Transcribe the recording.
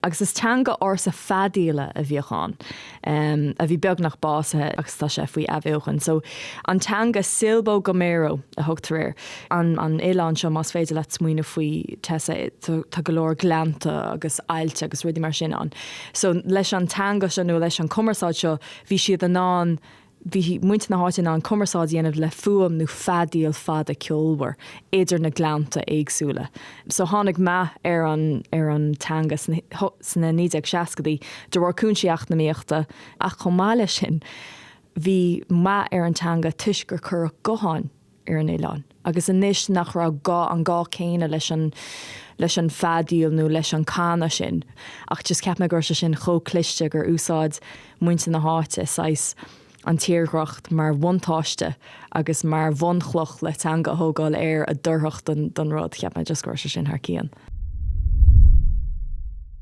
Agus is teanga ársa feadaíola a bhíodh ann, a bhí beagnach básaithe agus tá sé faoi athbheochan. So, an teanga Silbo Gomero a thugtar air. An oileán seo, más féidir leat smaoineamh faoi, Tessa, tá go leor gleannta agus aillte agus rudaí mar sin ann. So, leis an teanga seo nó leis an cumarsáid seo, bhí siad in ann Bhí muintir na háite in ann cumarsáid a dhéanamh le fuaim nó feadaíl fada ceolmhar idir na gleannta éagsúla. So tháinig meath ar an ar an teanga sna sna 1960idí de bharr cúinsí eacnamaíochta ach chomh maith leis sin bhí meath ar an teanga toisc gur cuireadh gutháin ar an oileán agus anois nach raibh gá, an gá céanna leis an, leis an bhfeadaíl nó leis an canadh sin. Ach just cheap mé go raibh sé sin chomh cliste gur úsáid muintir na háite saghas an tírdhreacht mar bhuntáiste agus mar bhunchloch le teanga a thógáil air a d'oirfeadh don, don rud. Cheap mé just go raibh sé sin thar cionn.